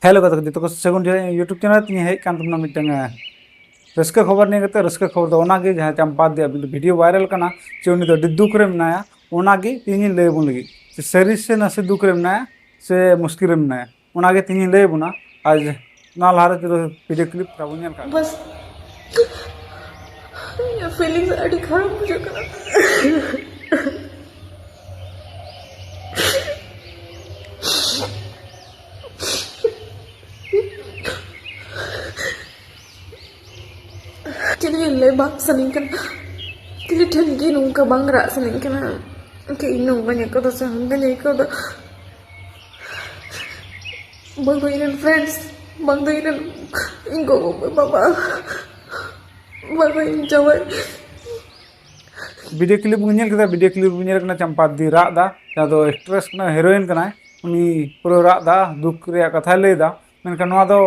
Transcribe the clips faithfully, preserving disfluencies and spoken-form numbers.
Hello ᱜᱟᱛᱮ ᱠᱚ, ᱡᱚᱛᱚ ᱠᱚ ᱥᱟᱹᱜᱩᱱ ᱡᱚᱦᱟᱨ᱾ YouTube ᱪᱮᱱᱮᱞ ᱨᱮ ᱛᱤᱧ ᱦᱮᱡ ᱠᱟᱱ ᱛᱟᱵᱚᱱᱟ ᱢᱤᱫᱴᱟᱝ ᱨᱟᱹᱥᱠᱟᱹ ᱠᱷᱚᱵᱚᱨ ᱱᱤᱭᱮ ᱠᱟᱛᱮ᱾ ᱨᱟᱹᱥᱠᱟᱹ ᱠᱷᱚᱵᱚᱨ ᱫᱚ ᱚᱱᱟᱜᱮ, ᱡᱟᱦᱟᱸ ᱪᱟᱢᱯᱟᱫᱤ ᱟᱜ ᱵᱷᱤᱰᱤᱭᱳ ᱵᱷᱟᱭᱨᱟᱞ ᱠᱟᱱᱟ ᱡᱮ ᱩᱱᱤ ᱫᱚ ᱟᱹᱰᱤ ᱫᱩᱠ ᱨᱮ ᱢᱮᱱᱟᱭᱟ᱾ ᱚᱱᱟᱜᱮ ᱛᱮᱦᱮᱧ ᱤᱧ ᱞᱟᱹᱭ ᱟᱵᱚᱱ ᱞᱟᱹᱜᱤᱫ ᱡᱮ ᱥᱟᱹᱨᱤ ᱥᱮ ᱱᱟᱥᱮ ᱫᱩᱠ ᱨᱮ ᱢᱮᱱᱟᱭᱟ ᱥᱮ ᱢᱩᱥᱠᱤᱞ ᱨᱮ ᱢᱮᱱᱟᱭᱟ, ᱚᱱᱟᱜᱮ ᱛᱮᱦᱮᱧ ᱤᱧ ᱞᱟᱹᱭ ᱟᱵᱚᱱᱟ᱾ ᱟᱨ ᱚᱱᱟ ᱞᱟᱦᱟᱨᱮ ᱪᱚᱞᱚ ᱵᱷᱤᱰᱤᱭᱳ ᱠᱞᱤᱯ ᱛᱟᱵᱚᱱ ᱧᱮᱞ ᱠᱟᱜ᱾ ᱵᱟᱥ, ᱤᱧᱟᱹᱜ ᱯᱷᱤᱞᱤᱝᱥ ᱟᱹᱰᱤ ᱠᱷᱟᱨᱟᱯ ᱵᱩᱡᱷᱟᱹᱜ ᱠᱟᱱᱟ᱾ ᱪᱮᱫ ᱞᱟᱹᱭ ᱵᱟᱝ ᱥᱟᱱᱟᱧ ᱠᱟᱱᱟ᱾ ᱪᱤᱞᱤ ᱴᱷᱮᱱ ᱜᱮ ᱱᱚᱝᱠᱟ ᱵᱟᱝ ᱨᱟᱜ ᱥᱟᱱᱟᱧ ᱠᱟᱱᱟ᱾ ᱠᱤ ᱤᱧ ᱱᱚᱝᱠᱟᱧ ᱟᱹᱭᱠᱟᱹᱣ ᱫᱟ ᱥᱮ ᱦᱟᱝᱠᱟᱧ ᱟᱹᱭᱠᱟᱹᱣ ᱫᱟ᱾ ᱵᱟᱝ ᱫᱚ ᱤᱧ ᱨᱮᱱ ᱯᱷᱨᱮᱱᱰᱥ, ᱵᱟᱝ ᱫᱚ ᱤᱧ ᱨᱮᱱ, ᱤᱧ ᱜᱚᱜᱚ ᱵᱟᱵᱟ, ᱵᱟᱝ ᱫᱚ ᱤᱧ ᱡᱟᱶᱟᱭ᱾ ᱵᱷᱤᱰᱤᱭᱳ ᱠᱞᱤᱯ ᱵᱚᱱ ᱧᱮᱞ ᱠᱮᱫᱟ᱾ ᱵᱷᱤᱰᱤᱭᱳ ᱠᱞᱤᱯ ᱵᱚᱱ ᱧᱮᱞ ᱠᱟᱱᱟ ᱪᱟᱢᱯᱟᱫᱤ ᱨᱟᱜ ᱫᱟ, ᱡᱟᱦᱟᱸ ᱫᱚ ᱮᱠᱴᱨᱮᱥ ᱠᱟᱱᱟᱭ, ᱦᱤᱨᱳᱭᱤᱱ ᱠᱟᱱᱟᱭ᱾ ᱩᱱᱤ ᱯᱩᱨᱟᱹ ᱨᱟᱜ ᱫᱟ, ᱫᱩᱠ ᱨᱮᱭᱟᱜ ᱠᱟᱛᱷᱟᱭ ᱞᱟᱹᱭ ᱫᱟ᱾ ᱢᱮᱱᱠᱷᱟᱱ ᱱᱚᱣᱟ ᱫᱚ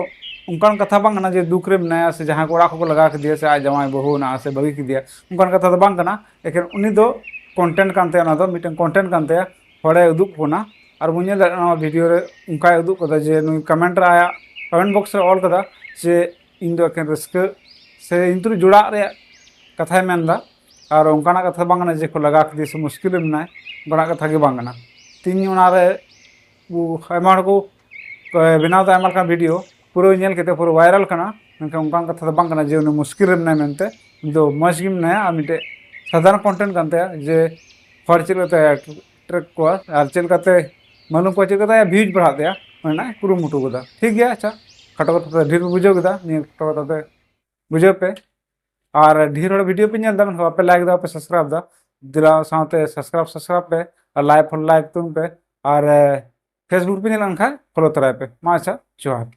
ᱚᱱᱠᱟᱱ ᱠᱟᱛᱷᱟ ᱵᱟᱝ ᱠᱟᱱᱟ ᱡᱮ ᱫᱩᱠ ᱨᱮ ᱢᱮᱱᱟᱭᱟ ᱥᱮ ᱡᱟᱦᱟᱸᱭ ᱠᱚ ᱚᱲᱟᱜ ᱠᱚᱠᱚ ᱞᱟᱜᱟ ᱠᱮᱫᱮᱭᱟ ᱥᱮ ᱟᱡ ᱡᱟᱶᱟᱭ ᱵᱟᱹᱦᱩ ᱱᱟ ᱥᱮ ᱵᱟᱹᱜᱤ ᱠᱮᱫᱮᱭᱟ, ᱚᱱᱠᱟᱱ ᱠᱟᱛᱷᱟ ᱫᱚ ᱵᱟᱝ ᱠᱟᱱᱟ᱾ ᱮᱠᱮᱱ ᱩᱱᱤ ᱫᱚ ᱠᱚᱱᱴᱮᱱᱴ ᱠᱟᱱ ᱛᱟᱭᱟ, ᱚᱱᱟ ᱫᱚ ᱢᱤᱫᱴᱮᱱ ᱠᱚᱱᱴᱮᱱᱴ ᱠᱟᱱ ᱛᱟᱭᱟ, ᱦᱚᱲᱮ ᱩᱫᱩᱜ ᱵᱚᱱᱟ᱾ ᱟᱨ ᱵᱚᱱ ᱧᱮᱞ ᱫᱟᱲᱮᱭᱟᱜᱼᱟ ᱱᱚᱣᱟ ᱵᱷᱤᱰᱤᱭᱳ ᱨᱮ ᱚᱱᱠᱟᱭ ᱩᱫᱩᱜ ᱠᱟᱫᱟ ᱡᱮ ᱱᱩᱭ ᱠᱚᱢᱮᱱᱴ ᱨᱮ, ᱟᱭᱟᱜ ᱠᱚᱢᱮᱱᱴ ᱵᱚᱠᱥ ᱨᱮ ᱚᱞ ᱠᱟᱫᱟ ᱡᱮ ᱤᱧ ᱫᱚ ᱮᱠᱮᱱ ᱨᱟᱹᱥᱠᱟᱹ ᱥᱮ ᱤᱧ ᱛᱩᱞᱩᱡ ᱡᱚᱲᱟᱜ ᱨᱮᱭᱟᱜ ᱠᱟᱛᱷᱟᱭ ᱢᱮᱱᱫᱟ᱾ ᱟᱨ ᱚᱱᱠᱟᱱᱟᱜ ᱠᱟᱛᱷᱟ ᱵᱟᱝ ᱠᱟᱱᱟ ᱡᱮ ᱠᱚ ᱞᱟᱜᱟ ᱠᱮᱫᱮᱭᱟ ᱥᱮ ᱢᱩᱥᱠᱤᱞ ᱨᱮ ᱢᱮᱱᱟᱭ, ᱚᱱᱠᱟᱱᱟᱜ ᱠᱟᱛᱷᱟ ᱜᱮ ᱵᱟᱝ ᱠᱟᱱᱟ᱾ ᱛᱮᱦᱤᱧ ᱚᱱᱟᱨᱮ ᱩ-, ᱟᱭᱢᱟ ᱦᱚᱲ ᱠᱚ, ᱠᱚ ᱵᱮᱱᱟᱣ ᱮᱫᱟ ᱟᱭᱢᱟ ᱞᱮᱠᱟᱱ ᱵᱷᱤᱰᱤᱭᱳ, ᱯᱩᱨᱟᱹ ᱧᱮᱞ ᱠᱟᱛᱮ ᱯᱩᱨᱟᱹ ᱵᱷᱟᱭᱨᱟᱞ ᱠᱟᱱᱟ᱾ ᱢᱮᱱᱠᱷᱟᱱ ᱚᱱᱠᱟᱱ ᱠᱟᱛᱷᱟ ᱫᱚ ᱵᱟᱝ ᱠᱟᱱᱟ ᱡᱮ ᱩᱱᱤ ᱢᱩᱥᱠᱤᱞ ᱨᱮ ᱢᱮᱱᱟᱭ ᱢᱮᱱᱛᱮ᱾ ᱩᱱᱤ ᱫᱚ ᱢᱚᱡᱽ ᱜᱮ ᱢᱮᱱᱟᱭᱟ᱾ ᱟᱨ ᱢᱤᱫᱴᱮᱡ ᱥᱟᱫᱷᱟᱨᱚᱱ ᱠᱚᱱᱴᱮᱱᱴ ᱠᱟᱱ ᱛᱟᱭᱟ ᱡᱮ ᱦᱚᱲ ᱪᱮᱫ ᱞᱮᱠᱟᱛᱮ ᱟᱴᱨᱮᱠᱴ ᱠᱚᱣᱟ ᱟᱨ ᱪᱮᱫ ᱞᱮᱠᱟᱛᱮ ᱢᱟᱞᱩᱢ ᱠᱚᱣᱟ, ᱪᱮᱫ ᱞᱮᱠᱟᱛᱮ ᱵᱷᱤᱭᱩᱡᱽ ᱵᱟᱲᱦᱟᱜ ᱛᱟᱭᱟ, ᱚᱱᱟ ᱠᱩᱨᱩᱢᱩᱴᱩ ᱠᱟᱫᱟ᱾ ᱴᱷᱤᱠ ᱜᱮᱭᱟ, ᱟᱪᱪᱷᱟ, ᱠᱷᱟᱴᱚ ᱠᱟᱛᱷᱟ ᱛᱮ ᱰᱷᱮᱨ ᱯᱮ ᱵᱩᱡᱷᱟᱹᱣ ᱠᱮᱫᱟ᱾ ᱱᱤᱭᱟᱹ ᱠᱷᱟᱴᱚ ᱠᱟᱛᱷᱟ ᱛᱮ ᱵᱩᱡᱷᱟᱹᱣ ᱯᱮ᱾ ᱟᱨ ᱰᱷᱮᱨ ᱦᱚᱲ ᱵᱷᱤᱰᱤᱭᱳ ᱯᱮ ᱧᱮᱞ ᱮᱫᱟ, ᱢᱮᱱᱠᱷᱟᱱ ᱵᱟᱯᱮ ᱞᱟᱭᱤᱠ ᱮᱫᱟ, ᱵᱟᱯᱮ ᱥᱟᱵᱥᱠᱨᱟᱭᱤᱵ ᱮᱫᱟ, ᱫᱮᱞᱟ ᱥᱟᱶᱛᱮ ᱥᱟᱵᱥᱠᱨᱟᱭᱤᱵ, ᱥᱟᱵᱥᱠᱨᱟᱭᱤᱵ ᱯᱮ ᱟᱨ ᱞᱟᱭᱤᱠ ᱯᱷᱚᱞᱳ ᱞᱟᱭᱤᱠ ᱛᱩᱱ ᱯᱮ᱾ ᱟᱨ, ᱮ, Facebook ᱯᱮ ᱧᱮᱞ ᱞᱮᱱᱠᱷᱟᱱ ᱯᱷᱚᱞᱳ ᱛᱚᱨᱟᱭ ᱯᱮ᱾ ᱢᱟ ᱟᱪᱪᱷᱟ, ᱡᱚᱦᱟᱨ᱾